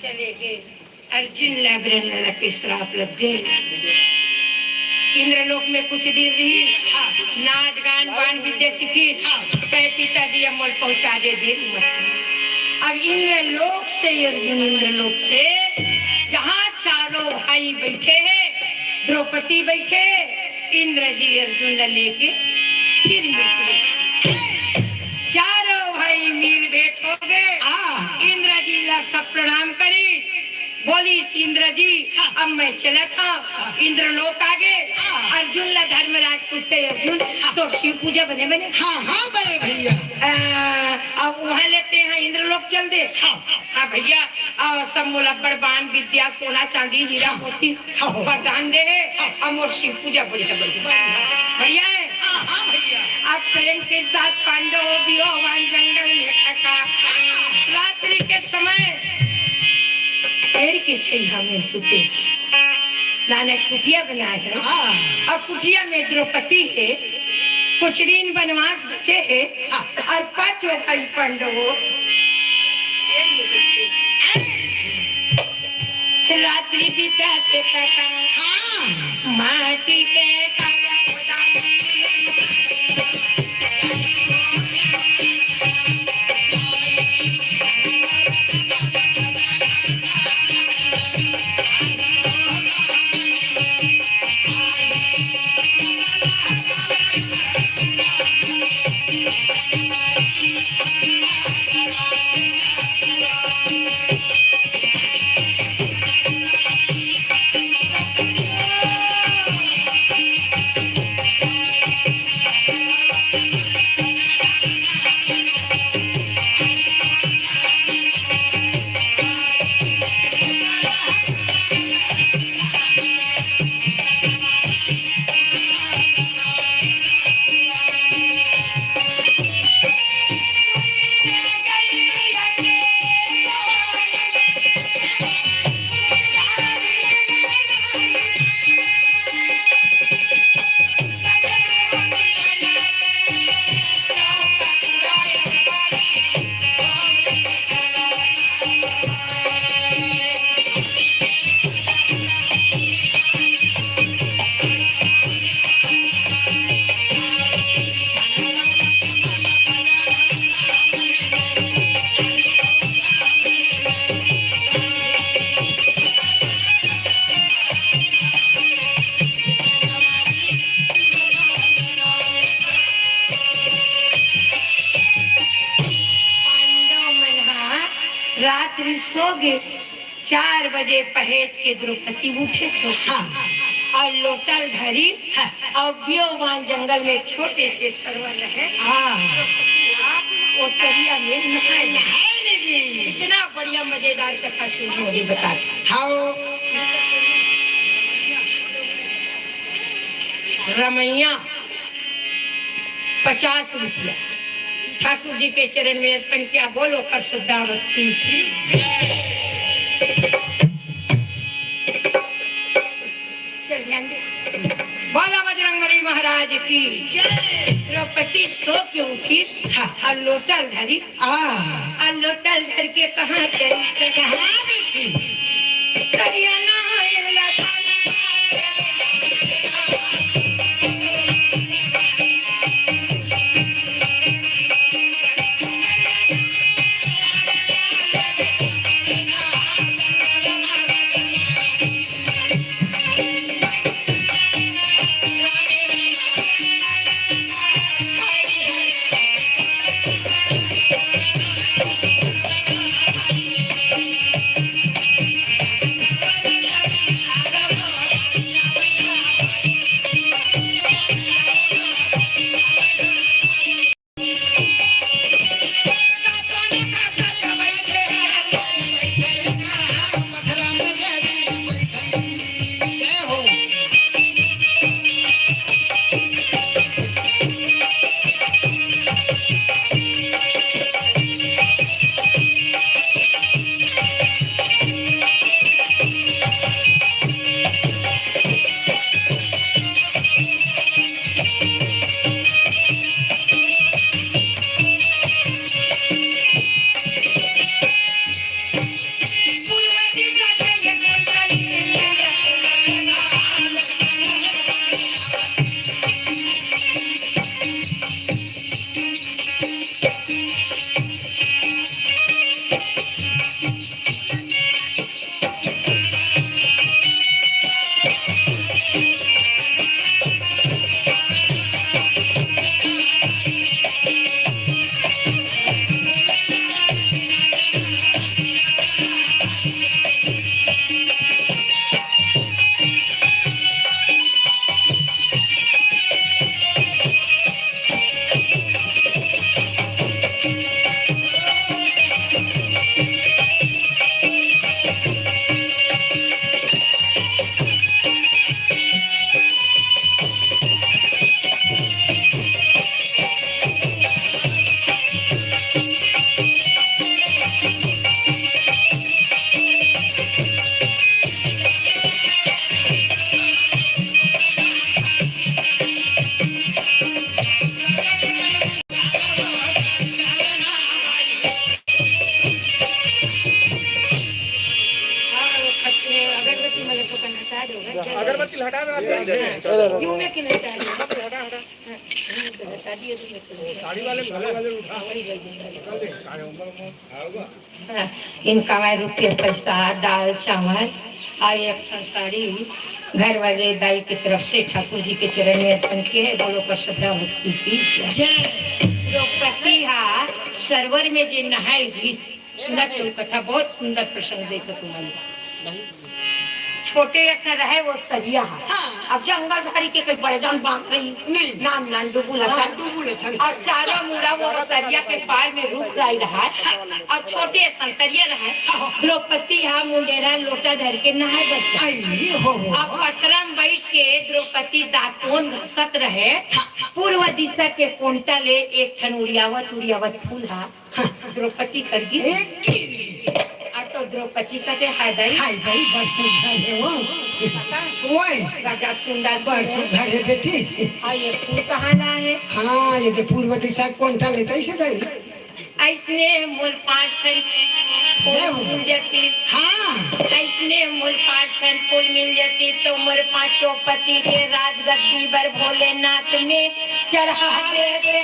चले गए। अर्जुन ला ब्रह्म ला के श्राप लग गए। इंद्रलोक में कुछ दिन रही, नाच गान बान विद्या सीखी, कहे, "पिताजी, अब मोल पहुंचा दे, देरी मत।" अब इंद्रलोक से अर्जुन, इंद्रलोक से जहाँ चारों भाई बैठे हैं, द्रौपदी बैठे, इंद्र जी अर्जुन ला लेके फिर मिल गए। चारों भाई मिल भेंट हो गए। हाँ। इंद्र जी ला सब प्रणाम करी, बोलिस, "इंद्र जी, हाँ। अब मैं चलत हंव।" हाँ। इंद्रलोक आ गे। हाँ। अर्जुन ला धर्मराज पूछथे, "अर्जुन, हाँ। तोर शिव पूजा बने बने?" हाँ, हाँ, बने भैया। अ, अब उहाँ ले तेंहा इंद्रलोक चल देस। हाँ। हाँ भैया, अउ सब मोला बड़ बान विद्या, सोना चांदी, हीरा मोती हाँ। वरदान दे हे, हाँ। अउ मोर शिव पूजा बढ़िया, बढ़िया। बढ़िया। बढ़िया हे। हाँ, हाँ भैया। अब प्रेम के साथ पांडव भी हो, वहाँ जंगल में टका। हाँ। रात्रि के समय पेड़ के छैया में सुते। नाना कुटिया बनाए हे। हाँ। अउ कुटिया में द्रौपदी हे। कुछ दिन वनवास बचे हे। हाँ। अउ पांचों भाई पांडव हो। रात्रि बिताथे कका। हाँ। माटी के काया। पांडव मन ह रात्रि सो गे। चार बजे पहेट के द्रौपदी उठे सो के। हाँ। अउ लोटा ल धरिस। हाँ। अउ बियोवान जंगल में एक छोटे से सरोवर रहे। हाँ। वो तरिया में नहाए। नहाए लगी। इतना बढ़िया मजेदार कथा सुनो, अभी बता। हाँ। रमैया, पचास रुपया ठाकुर जी के चरण में अर्पण किया। बोलो कर श्रद्धावती। चल ध्यान दे। बोला बजरंग बली महाराज की। जय। द्रौपदी सो के उठी। हाँ। अउ लोटा धरी। आ। अउ लोटा धर के कहाँ चली? कहाँ बेटी? करिया नहाए वाला यूं में कि नहीं चाहिए? हाँ, यूं तो बता दिए तुमने। हाँ, वही, वही, वही। हाँ, इनका मैं रुपये, पैसा, दाल, चावल और एक ठन साड़ी घर वाले दाई की तरफ से ठाकुर जी के चरण में अर्पण किए हैं। बोलो कर श्रद्धा भक्ति की जय। द्रौपदी हा सरोवर में जे नहाए रहिस, सुनत रहो कथा, बहुत सुंदर प्रसंग देखे तुम्हारे। छोटे असन रहे वो तरिया हा। हाँ। अब जंगल झाड़ी के कोई बड़े जान बांध रही। नहीं। नान नान डुबुल हाँ, असन। डुबुल असन। और चारों मुड़ा वो तरिया के पार में रुख राई रहा। हाँ। और छोटे असन तरिया रहा। हाँ। द्रौपदी हा मुंडेरा लोटा धर के नहाए बच्चा। आई हो हो। अब पथरा में बैठ के द्रौपदी दातोन घसत रहे। हाँ। पूर्व दिशा के कोंटा ले एक ठन उड़ियावत उड़ियावत फूल हा। हाँ। द्रौपदी कर दी। एक की। आ तो द्रौपदी का दे हाय दाई। हाय दाई, बड़ सुघर हे वो। पता? ओए। राजा सुंदर बड़ है। सुघर हे बेटी। आ ये फूल कहाँ ला है? हाँ, ये दे पूर्व दिशा कोंटा लेता इसे दाई। ऐसने मोर पाँच ठन जय हो। फूल मिल जाती। हाँ। ऐसने मोर पाँच ठन फूल मिल जाती तो मोर पाँचों पति के राजगद्दी बर भोलेनाथ में चढ़ा देते।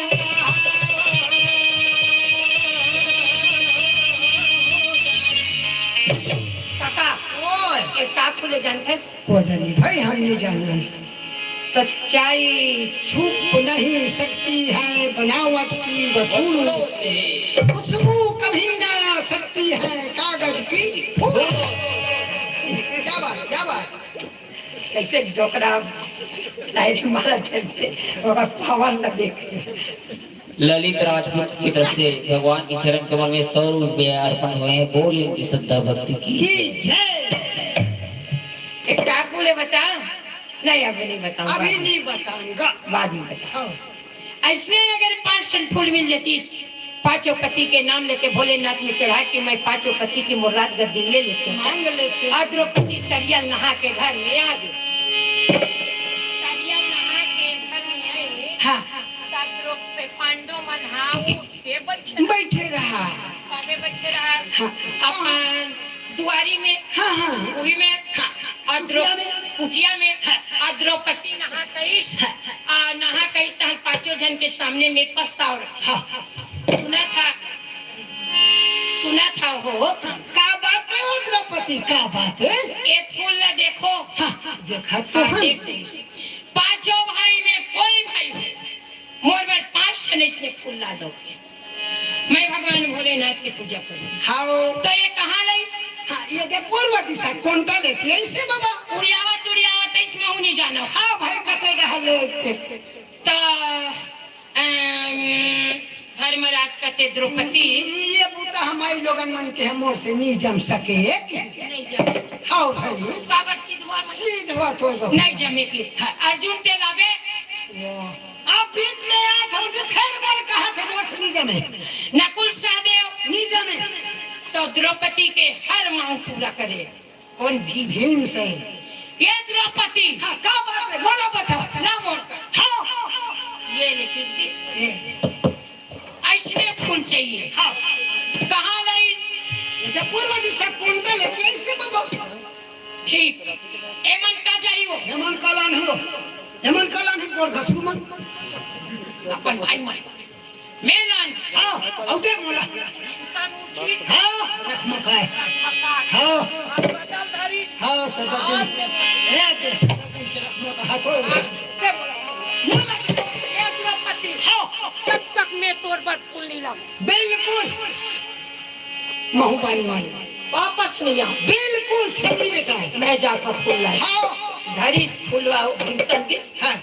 काका, ओए। ये का फूल जानते? को जानी भाई, हम नहीं जानन। सच्चाई छुप नहीं सकती है बनावट की वसूलों से। खुशबू कभी ना आ सकती है कागज की फूलों से। क्या बात, क्या बात। कैसे डोकरा शायरी मारा करते, ओकर पावर न देखे। ललित राजपूत की तरफ से भगवान के चरण कमल में सौ रुपये अर्पण हुए हैं। बोलिए उनकी श्रद्धा भक्ति की। की जय। एक का फूल है बता? नहीं, अभी नहीं बताऊंगा। अभी नहीं बताऊंगा। बाद में बताऊंगा। हाँ। ऐसने अगर पांच ठन फूल मिल जातीस, पांचों पति के नाम लेके भोलेनाथ में चढ़ा के मैं पांचों पति की मोर राजगद्दी ले लेते। मांग लेते। और द्रौपदी तरिया नहा के घर में आ गई। तरिया नहा के घर में आई। हाँ। तब द्रौपदी पांडव मन हा उठ के बैठे रहा। बैठे रहा। कामे बैठे रहा। हाँ। अपन दुआरी में, हाँ, हाँ। उही में, हाँ। अद्रो-, कुटिया में। कुटिया में, हाँ। अद्रौपदी नहा कईस, हाँ। आ, नहा कईस तहन पांचों जन के सामने में पछताव रहा। हाँ। सुना था, सुना था हो। का बात है ओ द्रौपदी, का बात है? ये फूल ला देखो। हाँ, देखा तो हाँ, हम। देख लीजिए। पांचों भाई में कोई भाई हो, मोर बर पांच ठन अइसने फूल ला दो। मैं भगवान भोलेनाथ की पूजा करूं। हाओ। तो ये कहाँ लईस? हाँ, ये दे पूर्व दिशा, कोंटा लेती है इसे बाबा। उड़ियावत, उड़ियावत, इसमें हूँ नहीं जाना। हाँ भाई, कते रह ले। तो, अम, धर्मराज कते द्रौपदी। ये बूता हमारी लोगन मन के है, मोर से नहीं जम सके। नहीं जम। हाओ भाई। काबर सिद्धवा मन। सिद्धवा तो नहीं जमे के। हाँ। अर्जुन ते लाबे। वाह। अब बीच में आए थे, उनके फेर बर कहा थे, मोर से नहीं जमे। नकुल सहदेव। नहीं जमे। तो द्रौपदी के हर मांग पूरा करे। कौन? भीम। भीम से। ये द्रौपदी। हाँ, का बात है? बोलो, बताओ। ना मोर कर। हाँ। ये ले कीर्ति। ये। ऐसने फूल चाहिए। हाँ। कहाँ लईस? ये तो पूर्व दिशा कुंडल है, कैसे बाबा? ठीक। एमन का जाई हो? एमन का लान हो? एमन का लान हो, गोड़ घसरू मन? अपन भाई मन। मैं लान। हाँ, औदे मोला। इंसान उचित। हाँ, रख मकाए। हाँ। हाँ, सदा दिन। ए दे, सदा दिन से रख मकाए। हाँ, तो मोला। ये द्रौपदी। हाँ। जब तक मैं तोर बर फूल नहीं लाऊं। बिल्कुल। महूबानी वाली। वापस नहीं आऊं। बिल्कुल, छेती बेटा। मैं जाकर फूल लाई। हाँ। धरिस फूलवा भीमसन किस? हाँ।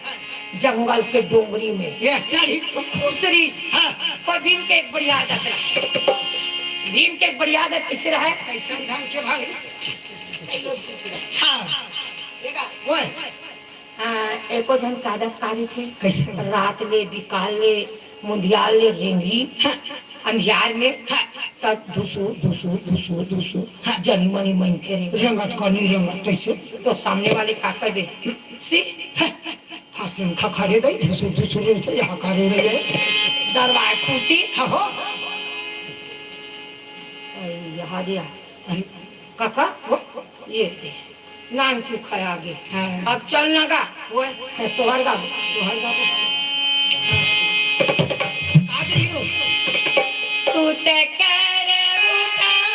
जंगल के डोंगरी में। ये चढ़ी तो। खुसरिस। हाँ। पर भीम के एक बढ़िया आदत रहा। भीम के एक बढ़िया आदत किसे रहा है? कैसन ढंग के भाई? हाँ। देखा? ओए। हाँ, एको झन कादत कारी थे। कैसे? रात ले, बिकाल ले, मुंधियाल ले रेंगी, हाँ। अंधियार में, हाँ। तब धुसू, धुसू, धुसू, धुसू, हाँ। जनी मनी मन के रेंगी। रेंगत करनी रेंगत कैसे? तो सामने वाले का कर दे? सी? हाँ, हाँ, सिंखा खा रे गई, धुसू, धुसू रेंगते, यहाँ खा रे गई। दरवार फूटी। हाँ, हो। अरे, यहाँ दिया। अरे। काका, वो? ये दे। नान चुखा आगे। हाँ। अब चल ना गा। ओए। है, सोहर गा। सोहर गा। आगे ही हो। सूत कर उठा।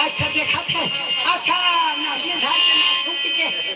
अच्छा, देखा थे। अच्छा, नारियल झाड़ के ना छू के।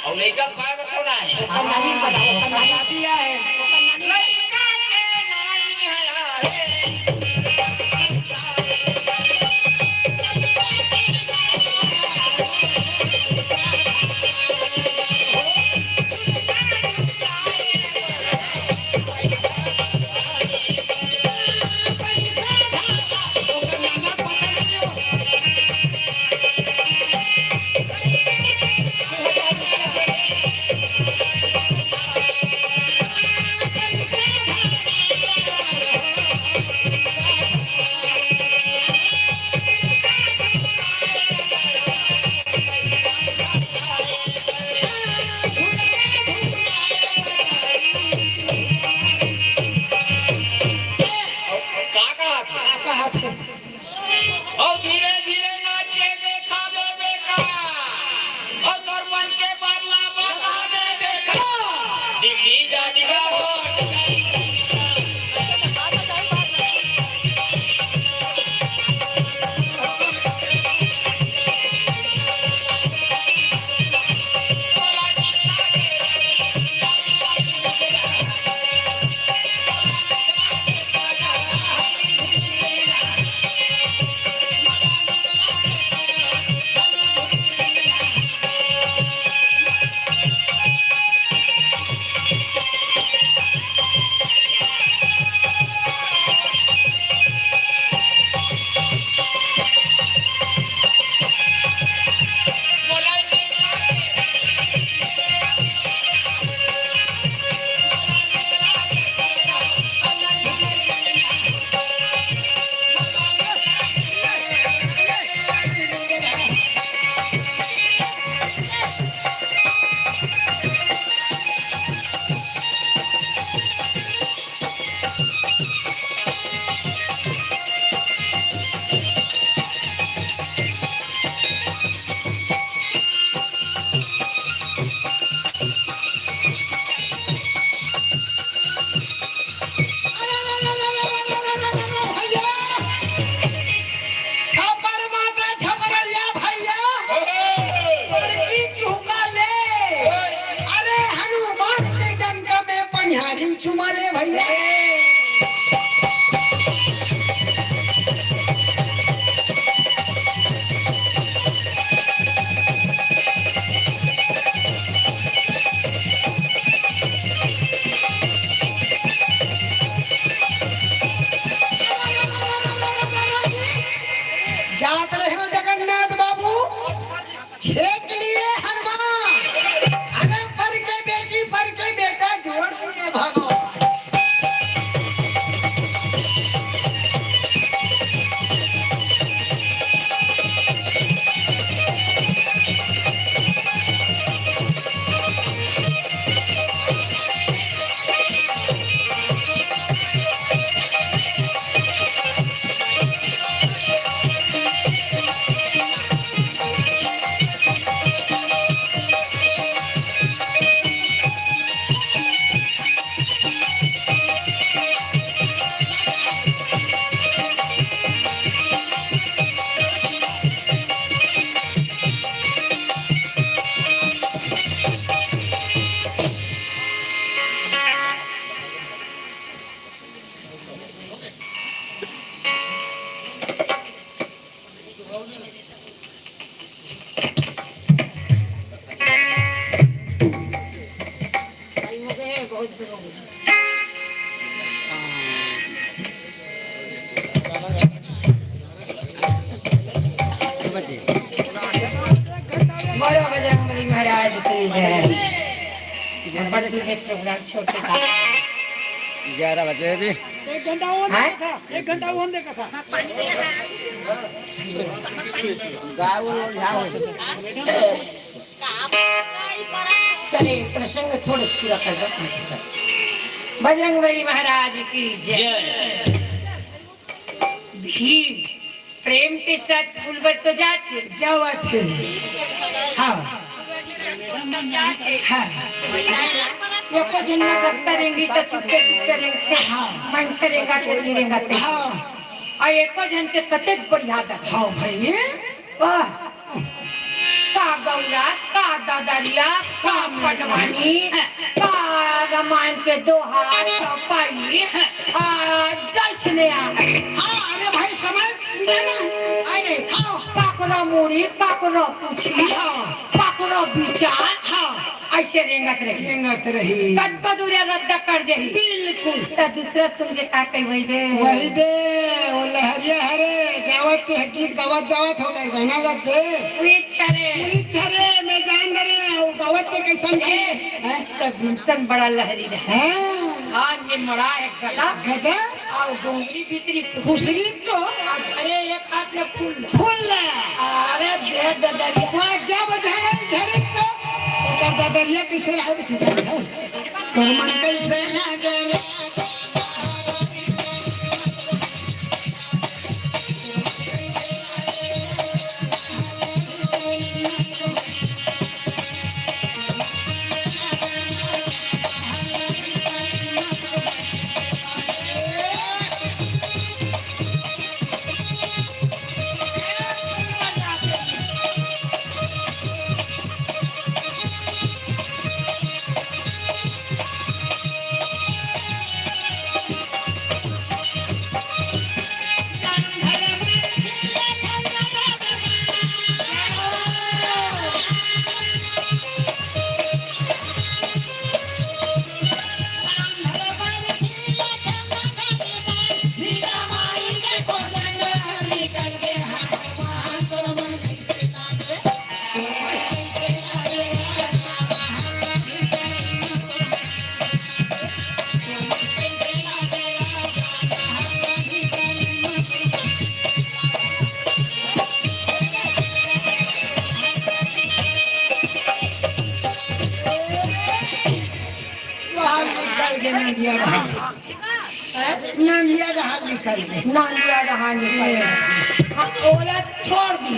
अउ लइका के पाए बर कोन आए? ओकर नानी बताओ, ओकर नानी। दादी आए। लइका के नानी है, अरे। का कहत हे? का कहत हे? अउ धीरे धीरे नाच के देखा देबे का? अउ तोर मन के बात ला बता देबे का? डिगडी जा डिगा हो। तुझे प्रोग्राम छोटे का। ग्यारह बजे भी। एक घंटा वो हैं? देखा था, एक घंटा वो देखा था। गाँव वो यहाँ हो। चलिए, प्रसंग थोड़े से पूरा कर दो। बजरंग बली महाराज की जय। जय। भीम प्रेम के साथ फूल बर तो जात हे। जावत हे। हाँ। जात हे। हाँ। एको झन में बस्ता रेंगी त चुपके चुपके रेंगथे। हाँ। मन से रेंगा ते नहीं रेंगा ते। हाँ। अउ एको झन के कतेक बढ़िया दे। हाँ भाई। वाह। का गौरा, का ददरिया, का पटवानी, का रामायण के दोहा, का पाई, आ, जैसने आ। हाँ, अरे भाई, समय मिले ना। आय नहीं। हाँ। काकरो मुड़ी, काकरो पूछी, हाँ। काकरो विचार, हाँ। अइसे रेंगत रही। रेंगत रही। कतको दूरिया रद्दा कर देही। बिल्कुल। त दूसरा सुन के का कही वही दे। वही दे, वो लहरिया हरे, जावत के गीत गावत जावत हो गए, गाना गाते। उही छरे। उही छरे, मैं जान डरे, वो गावत के कैसन ए, हैं? त भीमसन बड़ा लहरी रहे। हाँ। आज ये मड़ा एक गदा। गदा? अउ डोंगरी भीतरी खुसरी। खुसरी तो। अरे, एक हाथ में फूल। फूल ले। अरे, दे ददरिया। वो जब झड़क झड़क तो, ओकर ददरिया कैसे रहे, ठीक है? तोर मन कैसे लागे रे? बाहर निकल के नंदिया रहा। नंदिया रहा निकल के। नंदिया रहा निकल के। हाँ, ओला छोड़ दी।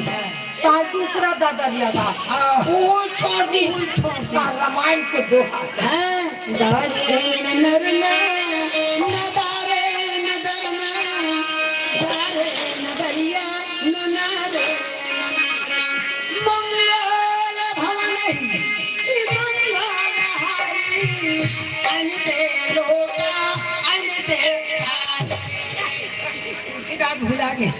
तो दूसरा ददरिया था। हाँ। वो छोड़ दी। वो छोड़ दी। हाँ, रामायण के दोहा। हाँ। दारे न नरना, न दारे न दरना, दारे न दरिया, न नारे न नारे। मंगल भवन ही, मंगल हारी, अन दे लोका, अन दे थारी। सीधा भुला गए।